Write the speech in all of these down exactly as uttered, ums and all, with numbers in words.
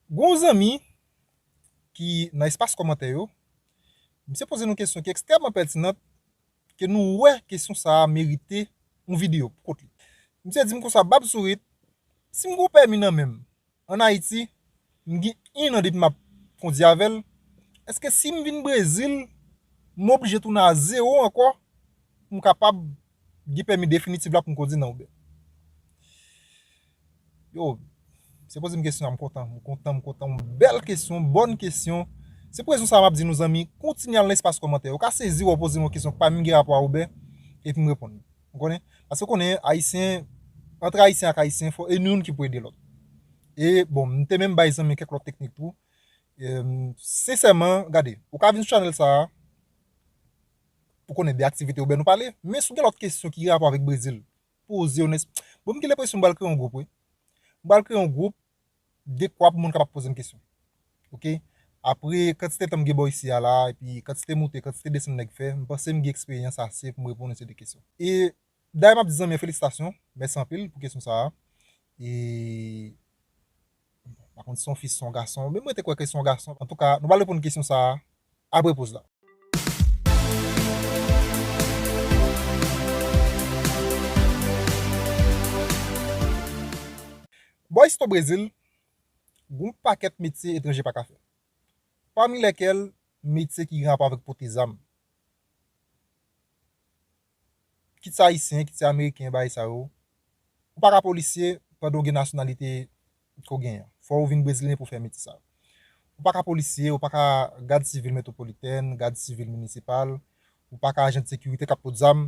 Gon zanmi ki nan espas kòmantè yo, misye poze nou kesyon ki ekstrèmman pètinan, ke nou wè kesyon sa a merite yon videyo pou kont li. Misye di m konsa, Bab Sourit, si m gon pèmi nan men m, ann Ayiti, m gen en an depi m ap kondi avè l, èske si m vin Brezil, m oblije tounen a zewo ankò pou m kapab gen pèmi definitif la pou m kondi nan Uber? Yo, misye poze m kesyon an, m kontan, m kontan, m kontan, yon bèl kesyon, bòn kesyon. Se pou rezon sa a m ap di nou zanmi, kontinye al nan espas kòmantè. Ou ka sezi wè w poze m yon kesyon ki pa menm gen rapò a Uber, epi m reponn. Ou konnen? Paske w konnen, Ayisyen, antre Ayisyen ak Ayisyen, fò e nou youn ki pou ede lòt. E, bon, m te menm bay zanmi kèk lòt teknik tou. E, sensèman, gade, ou ka vin sou chanèl sa a, pou konnen de aktivite Uber nou pale, men si w gen lòt kesyon ki gen rapò avèk Brezil, poze yo nan es-, bon, m gen lenpresyon m pral kreye yon gwoup, wi. M pral kreye yon gwoup dekwa pou moun kapab poze m kesyon. Oke? Apre kantite tan m gen bò isi a la, epi kantite moute, kantite desann nèg fè, m panse m gen eksperyans ase pou m reponn yon seri de kesyon. E dayè m ap di zanmi an felisitasyon, mèsi anpil pou kesyon sa a. E m pa konn si se yon fi, si se yon gason, men mwen te kwè ke se yon gason. Antouka, nou pral reponn kesyon sa a apre poz la. Bò isit o Brezil, gon pakèt metye etranje pa ka fè. Pami lèkèl, metye ki gen rapò avèk pote zam. Kit se ayisyen, kit se ameriken, bagay sa yo. Ou pa ka polisye pandan w gen nasyonalite ke w genyen an. Fò w vin brezilyen pou w fè metye sa yo. Ou pa ka polisye, ou pa ka gad sivil metwopolitèn, gad sivil minisipal, ou pa ka ajan de sekirite k ap pot zam,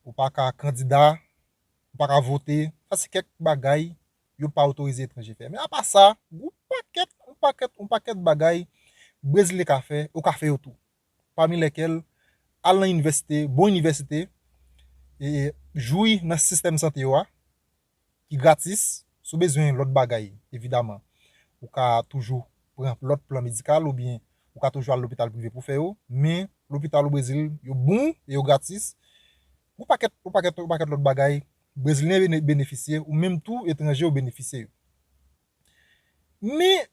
ou pa ka kandida, ou pa ka vote. Sa se kèk bagay yo pa otorize etranje fè. Men apa sa, gon pakèt, yon pakèt, yon pakèt bagay brezilyen ka fè, ou ka fè yo tou. Pami lèkèl, al nan inivèsite, bon inivèsite, e jwi nan sistèm sante yo a, ki gratis. Si w bezwen lòt bagay, evidaman, ou ka toujou pran lòt plan medikal oubyen ou ka toujou al lopital prive pou fè yo, men lopital o Brezil, yo bon e yo gratis. Yon pakèt, yon pakèt, yon pakèt lòt bagay, brezilyen bene-, benefisye, ou menm tou etranje yo benefisye yo. Men,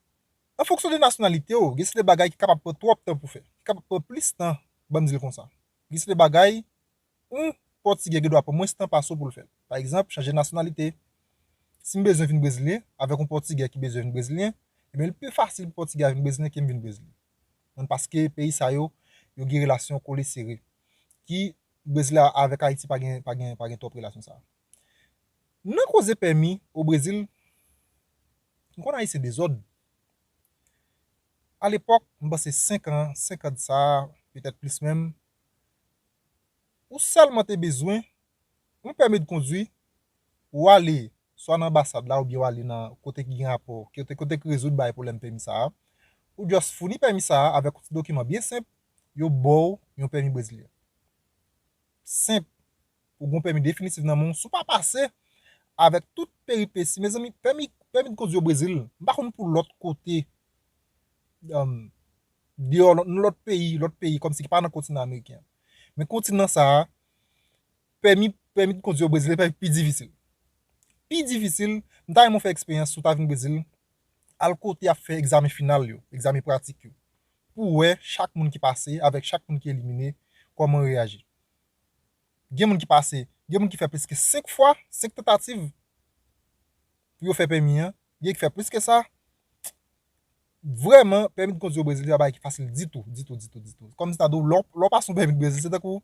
an fonksyon de nasyonalite w, gen seri de bagay ki kapab pran twòp tan pou fè, ki kapab pran plis tan, ban m di l konsa. Gen seri de bagay, yon pòtigè gen dwa pran mwens tan pase w pou l fè l. Pa egzanp, chanje nasyonalite. Si m bezwen vin brezilyen, avèk yon pòtigè ki bezwen vin brezilyen, ebyen, li pi fasil pou pòtigè a vin brezilyen ke m vin brezilyen. Paske peyi sa yo, yo gen relasyon kole sere. Ki Brezil a, avèk Ayiti pa gen, pa gen, pa gen twòp relasyon sa a. Nan koze pèmi o Brezil, m konn Ayisyen dezòd. Alepòk, m panse senk an, senk an de sa, petèt plis menm, ou sèlman te bezwen yon pèmi de kondwi, ou ale swa nan anbasad la oubyen ou ale nan kote ki gen rapò, kote, kote ki rezoud bay pwoblèm pèmi sa a, ou just founi pèmi sa a avèk yon ti dokiman byen senp, yo ba w yon pèmi brezilyen. Senp. Ou gen yon pèmi definitif nan men w. Si w pa pase avèk tout peripesi, mezanmi, pèmi, pèmi de kondwi o Brezil, m pa konn pou lòt kote, um, deyò lòt, nan lòt peyi, lòt peyi, kòmsi ki pa nan kontinan ameriken an. Men kontinan sa a, pèmi, pèmi de kondwi o Brezil, se pèmi pi difisil. Pi difisil, m ta renmen w fè eksperyans si w ta vin Brezil, al kote y ap fè egzamen final yo, egzamen pratik yo, pou w wè chak moun ki pase avèk chak moun ki elimine, kòman yo reyaji. Gen moun ki pase, gen moun ki fè plis ke senk fwa, senk tantativ pou yo fè pèmi an, gen ki fè plis ke sa. Vrèman, pèmi de kondwi o Brezil, se pa bagay ki fasil ditou, ditou, ditou, ditou. Kòm si ta di w, lè w, lè w pase yon pèmi de Brezil, se tankou,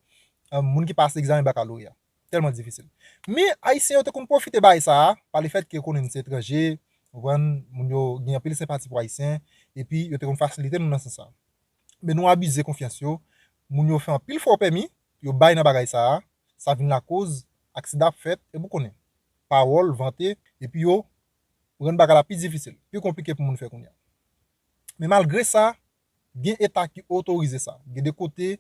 um, moun ki pase egzamen bakaloreya. Tèlman difisil. Men, Ayisyen yo te konn pwofite bagay sa a, pa lefètke yo konnen nou se etranje, ou konprann, moun yo gen anpil senpati pou Ayisyen, epi yo te konn fasilite nou nan sans sa a. Men nou abize konfyans yo, moun yo fè anpil fo pèmi, yo bay nan bagay sa a, sa vin lakoz aksidan ap fèt, epi w konnen, pawòl, vante, epi yo rann bagay la pi difisil, pi konplike pou moun fè kounye a. Men malgre sa, gen eta ki otorize sa. Gen de kote,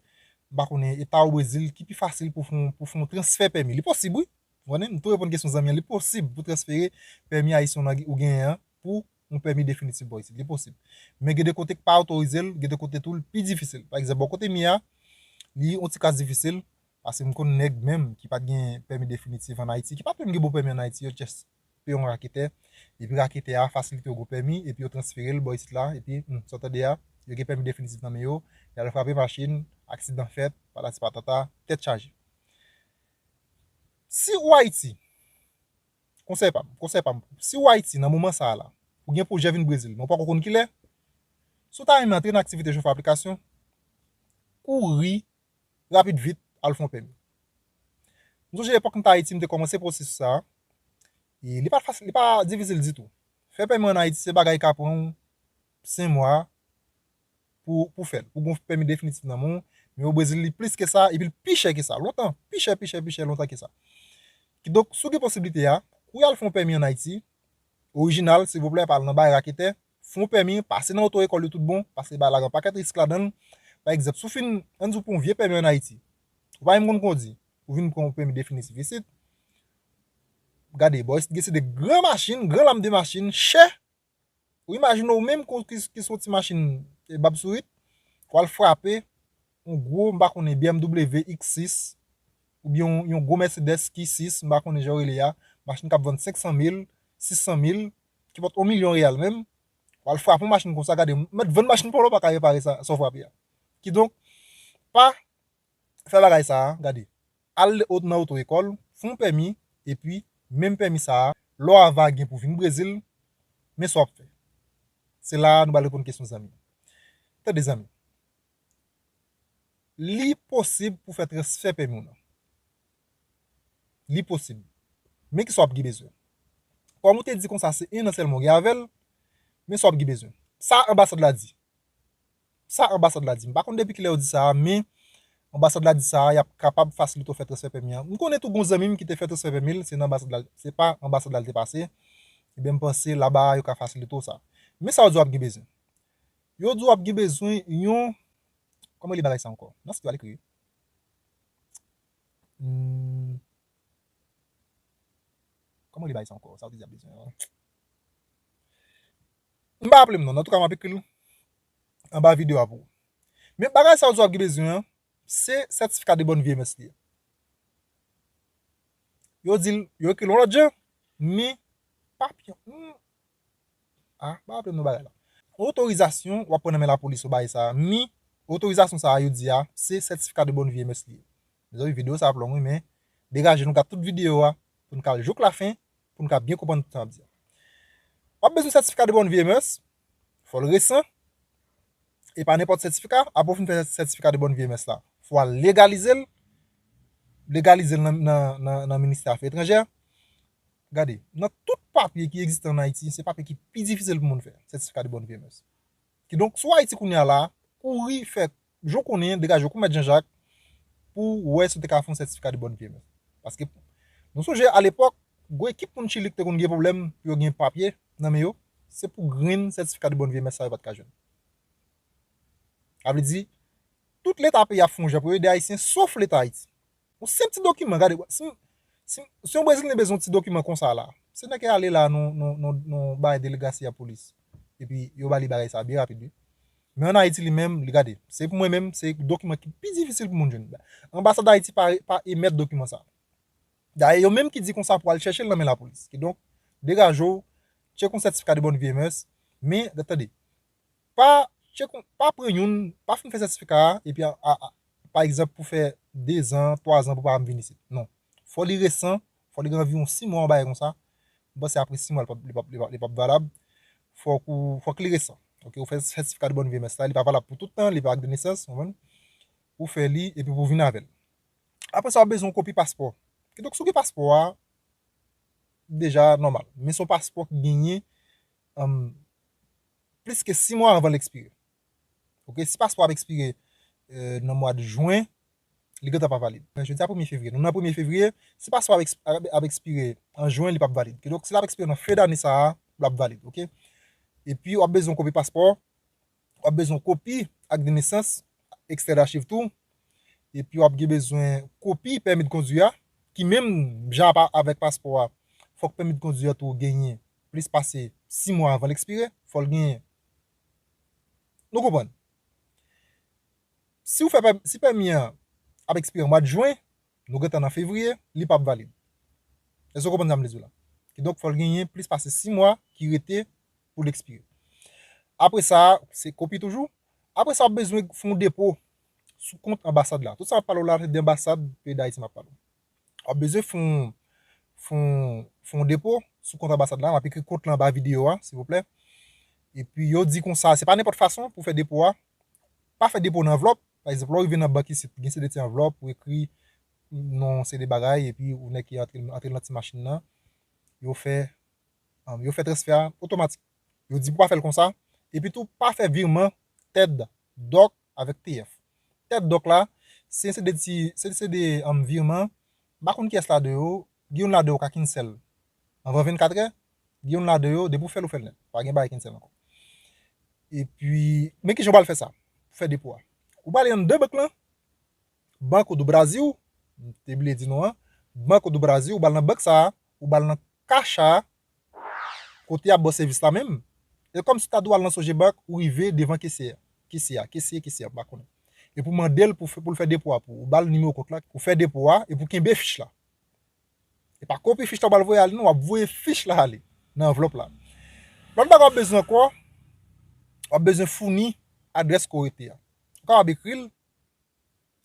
m pa konnen, eta o Brezil ki pi fasil pou fè yon, pou fè yon transfè pèmi. Li posib, wi. Ou konnen, m tou reponn kesyon zanmi an, li posib pou transfere pèmi ayisyen w gen-, ou genyen an pou yon pèmi definitif bò isit. Li posib. Men gen de kote ki pa otorize l, gen de kote tou l pi difisil. Pa egzanp, bò kote m ye a, li yon ti kras difisil, paske m konn nèg menm ki pa t gen pèmi definitif ann Ayiti, ki pa t menm gen bon pèmi ann Ayiti, yo just peye yon raketè, epi raketè a fasilite yo gwo pèmi, epi yo transfere l bò isit la, epi, hmm, sa w tande a, yo gen pèmi definitif nan men yo, y al frape machin, aksidan fèt, patati patata, tèt chaje. Si ou Ayiti, konsèy pa m, konsèy pa m, si ou Ayiti nan moman sa a la, ou gen pwojè vin Brezil, men ou pako konn kilè, si w ta renmen antre nan aktivite chofè aplikasyon, kouri rapid vit al fè yon pèmi. M sonje epòk m t Ayiti, m te kòmanse pwosesis sa a. E li pa fasil, li pa difisil ditou. Fè pèmi ann Ayiti se bagay ka pran w senk mwa pou, pou fè l. Pou gon pèmi definitif nan men w, men o Brezil li plis ke sa, epi l pi chè ke sa. Lontan, pi chè, pi chè, pi chè lontan ke sa. Kidonk, si w gen posiblite a, kouri al fè yon pèmi ann Ayiti, orijinal, silvouplè, pa al nan bagay raketè, fè yon pèmi, pase nan oto ekòl yo tout bon, paske bagay la gen pakèt risk ladan l. Pa egzanp, si w fin, ann di w pran yon vye pèmi ann Ayiti, ou pa menm konn kondi, ou vin pran yon pèmi definitif isit, gade, bò isit gen se de gran machin, gran lam de machin, chè. Ou imajine w menm ki, ki, ki sou ti machin, e, bab sourit, w al frape yon gwo, m pa konnen, B M W X sis, oubyen yon, yon gwo Mercedes Q sis, m pa konnen jan yo rele a, machin k ap vann senk san mil, sis san mil, ki pot yon milyon reyal menm, w al frape yon machin konsa, gade, mèt vann machin pa w la, w pa ka repare sa, sa w frape a. Kidonk, pa fè bagay sa a, gade. Al o-, nan oto ekòl, fè yon pèmi, epi, menm pèmi sa a, lè w ava gen pou vin Brezil, men sa w ap fè. Se la a nou pral reponn kesyon zanmi. Tande zanmi. Li posib pou fè transfè pèmi w nan. Li posib. Men kisa w ap gen bezwen. Kòm ou te di konsa se en an sèlman w gen avè l, men sa w ap gen bezwen. Sa anbasad la di. Sa anbasad la di. M pa konn depi kilè yo di sa a, men anbasad la di sa a, y ap kapab fasilite w fè transfè pèmi an. M konnen tou gon zanmi m ki te fè transfè pèmi l, se nan anbasad la, se pa anbasad la l te pase. Ebyen, m panse laba a yo ka fasilite w sa. Men sa yo di w ap gen bezwen. Yo di w ap gen bezwen yon, kòman li bagay sa ankò? Nan sit yo al ekri. Hmm. Kòman li bay sa ankò? Sa w te di ap bezwen an? M pa raple m non, antouka m ap ekri l anba videyo a pou ou. Men bagay sa yo di w ap gen bezwen an, se sètifika de bòn vye mès li ye. Yo di l, yo ekri l yon lòt jan, men papye, hmm, Ah, pa raple m non bagay la. Otorizasyon w ap pran nan men lapolis ou bay sa a, men otorizasyon sa a yo di a, se sètifika de bòn vye mès li ye. Mezanmi, videyo sa ap long wi, men degaje nou gad tout videyo a pou n ka al jouk lafen, pou n ka byen konprann tout sa m ap di a. W ap bezwen sètifika de bòn vye mès, fò l resan, e pa nenpòt sètifika, apre w fin fè sètifika de bòn vye mès la, fò w al legalize l, legalize l nan, nan, nan, nan ministè afè etranjè. Gade, nan tout papye ki egziste ann Ayiti, se papye ki pi difisil pou moun fè, sètifika de bòn vye mès. Kidonk, si w Ayiti kounye a la, kouri fè, jan w konnen, degaje w kou mèt Janjak, pou w wè si w te ka fè yon sètifika de bòn vye mès. Paske, nou sonje, alepòk, gwo ekip moun Chili ki te konn gen pwoblèm pou yo gen papye nan men yo, se pou grenn sètifika de bòn vye mès sa yo pa t ka jwenn. Sa vle di, tout leta peyi ap fè yon jan pou yo ede Ayisyen, sof leta Ayiti. Yon senp ti dokiman, gade, si, si, si yon Brezilyen bezwen yon ti dokiman konsa la, se nèg ki ale la nan, nan, nan, nan bay delegasyon polis. Epi yo ba li bagay sa byen rapid, wi. Men ann Ayiti li menm, li gade. Se pou mwen menm, se dokiman ki pi difisil pou moun jwenn. Anbasad Ayiti pa, pa emèt dokiman sa. Dayè, yo menm ki di konsa pou al chèche l nan men lapolis. Kidonk, degaje w, tcheke yon sètifika de bòn vye mès, men, tande, pa tcheke, pa pran youn, pa fin fè sètifika a, epi a, a, a, pa egzanp, pou fè dezan, twazan pou pa janm vin isit. Non. Fò li resan, fò li gen anviwon sis mwa, yon bagay konsa. M panse apre sis mwa, li p ap, li p ap, li p ap, li p ap valab. Fòk ou, fòk li resan. Oke, ou fè sètifika de bòn vye mès la, li pa valab pou tout tan, li pa ak de nesans, w konprann? Ou fè li, epi pou w vin avè l. Apre sa, w ap bezwen yon kopi paspò. Kidonk, si w gen paspò a, deja nòmal. Men se yon paspò ki genyen, um, plis ke sis mwa anvan l ekspire. Oke, si paspò ap ekspire, euh, nan mwa de jen, li gentan pa valid. Men jodi a premye fevriye. Nou nan premye fevriye, si paspò ap eks-, ap, ap ekspire an jen, li p ap valid. Kidonk, si l ap ekspire nan fen dane sa a, l ap valid, oke? Epi, w ap bezwen kopi paspò, w ap bezwen kopi ak de nesans, ekstrè dachiv tou. Epi w ap gen bezwen kopi pèmi de kondwi a, ki menm jan apa avèk paspò a, fòk pèmi de kondwi a tou genyen plis pase sis mwa anvan l ekspire, fò l genyen. Nou konprann? Si w fè pè-, si pèmi an ap ekspire mwa de jen, nou gentan nan fevriye, li p ap valid. Èske w konprann sa m vle di w la? Kidonk, fò l genyen plis pase sis mwa ki rete pou l ekspire. Apre sa, se kopi toujou. Apre sa, w ap bezwen fè yon depo sou kont anbasad la. Tout sa m ap pale w la, se de anbasad peyi Dayiti m ap pale w. W ap bezwen fè yon, fè yon, fè yon depo sou kont anbasad la. M ap ekri kont lan anba videyo a, silvouplè. Epi yo di konsa, se pa nenpòt fason pou fè depo a. Pa fè depo nan anvlòp. Pa egzanp, lè w rive nan bank isit, gen se de ti anvlòp, ou ekri non, se de bagay, epi ou nèk ki antre, antre nan ti machin nan. Yo fè, um, yo fè transfè a otomatik. Yo di pou pa fè l konsa. Epi tou, pa fè virman TED, DOC avèk TF. TED, DOC la, se, se de ti, se, se de, um, virman. M pa konn kiyès ladan yo, gen youn ladan yo ka cancel anvan vennkatrè, gen youn ladan yo, depi w fè l, ou fè l nèt. Pa gen bagay cancel ankò. Epi, men kijan w pral fè sa? Pou fè depo a. Ou prale anndan bank lan, Banco do Brasil, m te bliye di non an, Banco do Brasil, ou ba l nan bank sa a, ou ba l nan Caixa a, kote y ap ba w sèvis la menm. E kòmsi w ta dwe al nan Sogebank, ou rive devan kesye a, kesye a, kesye, kesye a, m pa konnen. Epi w mande l pou fè, pou l fè depo a pou ou. Ou ba l nimewo kont la, ou fè depo a, epi w kenbe fich la. E pa kopi fich la w pral voye ale, non, w ap voye fich la ale nan anvlòp la. Lòt bagay w ap bezwen ankò, w ap bezwen founi adrès ke w rete a. Ou kapab ekri l,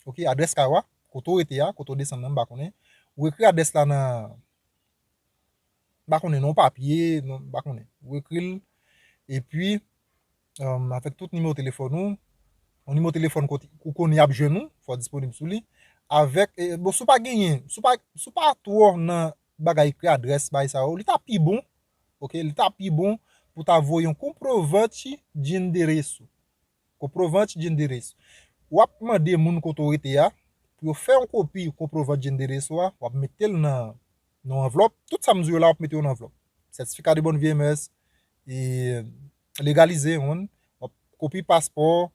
ok, adrès kay ou a, kote w rete a, kote w desann nan, m pa konnen. Ou ekri adrès la nan, m pa konnen, nan yon papye, nan, m pa konnen. Ou ekri l, epi, um, avèk tout nimewo telefòn ou, yon nimewo telefòn kote ou konnen y ap jwenn ou, fò w disponib sou li. Avèk, e, bon, si w pa genyen, si w pa, si w pa twò nan bagay ekri adrès, bagay sa yo, li ta pi bon, ok, li ta pi bon pou w ta voye yon comprovante de endereço. Comprovante de endereço. W ap mande moun kote w rete a, pou yo fè yon kopi comprovante de endereço a, w ap mete l nan, nan yon anvlòp. Tout sa m di w yo la, w ap mete yo nan anvlòp. Sètifika de bonne vieille mœurs, e legalize, w konprann? W ap kopi paspò,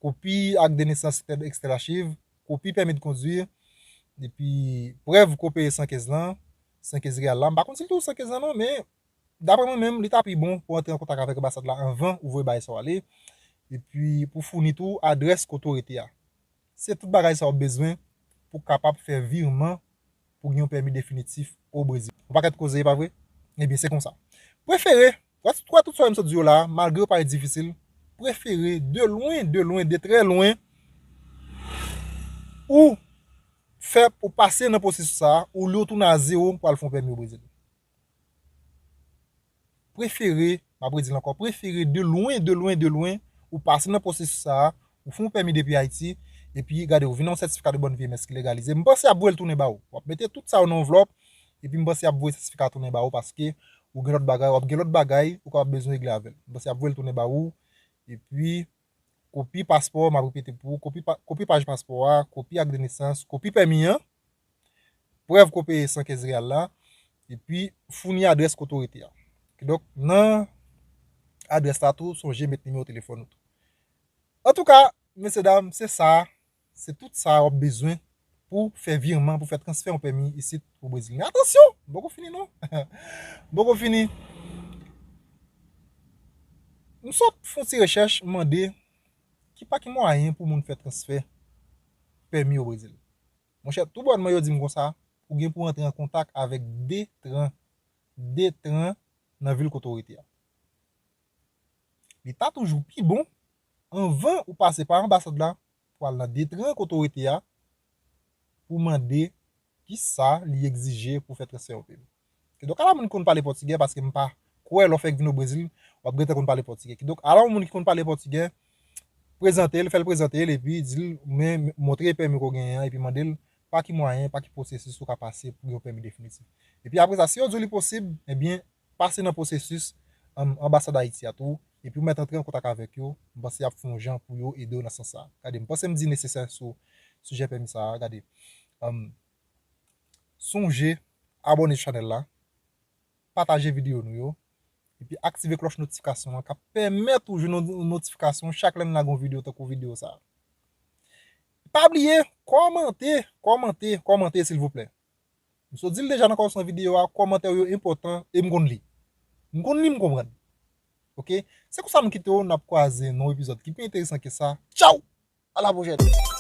kopi ak de nesans, et cetera, et cetera, kopi pèmi de kondwi, epi prèv ke w peye san kenz lan, san kenz reyal la. M pa konn si l toujou san kenz lan non, men daprè mwen menm, li ta pi bon pou antre an kontak avèk anbasad la anvan ou voye bagay sa yo ale. Epi pou founi tou adrès kote w rete a. Se tout bagay sa w ap bezwen pou w kapab fè virman pou gen yon pèmi definitif o Brezil. Yon pakèt koze, e pa vre? Ebyen, se konsa. Prefere, wè, wè tout sa yo m sot di yo la, malgre yo parèt difisil, prefere de lwen, de lwen, de trè lwen, ou fè, ou pase nan pwosesis sa a, olye w tounen a zewo pou al fè yon pèmi o Brezil. Prefere, m ap redi l ankò, prefere de lwen, de lwen, de lwen, ou pase nan pwosesis sa a, ou fè yon pèmi depi Ayiti, epi gade, ou vin nan yon sètifika de bonne vieille mœurs ki legalize. M panse y ap voye l tounen ba ou. W ap mete tout sa yo nan yon anvlòp, epi m panse y ap voye sètifika a tounen ba ou, paske ou gen lòt bagay, w ap gen lòt bagay ou kapab bezwen regle avè l. M panse y ap voye l tounen ba ou, epi kopi paspò, m ap repete pou ou, kopi pa, kopi paj paspò a, kopi ak de nesans, kopi pèmi an, prèv ke w peye san kenz reyal la, epi founi adrès kote w rete a. Kidonk, nan adrès la tou, sonje met nimewo telefòn ou tou. Antouka, mesye dam, se sa, se tout sa w ap bezwen pou fè virman, pou fè transfè yon pèmi isit o Brezil. Men atansyon, m poko fini non. M poko fini. M sot fè yon ti rechèch, m mande ki pa ki mwayen pou moun fè transfè pèmi o Brezil. Monchè, toubònman yo di m konsa, ou gen pou antre an kontak avèk Detran, Detran nan vil kote w rete a. Li ta toujou pi bon anvan ou pase pa anbasad la pou al nan Detran kote w rete a, pou mande kisa li egzije pou fè transfè o pèmi. Kidonk, ala moun ki konn pale pòtigè, paske m pa kwè lè w fèk vin o Brezil, w ap gentan konn pale pòtigè. Kidonk, ala yon moun ki konn pale pòtigè, prezante l, fè l prezante l, epi di l, men, montre pèmi ke w genyen an, epi mande l pa ki mwayen, pa ki pwosesis ou ka pase pou gen yon pèmi definitif. Epi apre sa, si yo di w li posib, ebyen, pase nan pwosesis, um, anbasad Ayiti a tou, epi w mèt antre an kontak avèk yo, m panse y ap fè yon jan pou yo ede w nan sans sa a. Gade, m panse m di nesesè sou sijè pèmi sa a, gade. Um, sonje abòne sou chanèl la, pataje videyo nou yo, epi aktive klòch notifikasyon an k ap pèmèt ou jwenn yon notifikasyon chak lè n lage yon videyo tankou videyo sa a. Pa bliye kòmante, kòmante, kòmante silvouplè. M sot di l deja nan kòmansman videyo a, kòmantè w yo enpòtan e m konn li. M konn li, m konprann. Ok? Se konsa m kite w, n ap kwaze nan yon epizòd ki pi enteresan ke sa. Tchaw! A la pwochèn!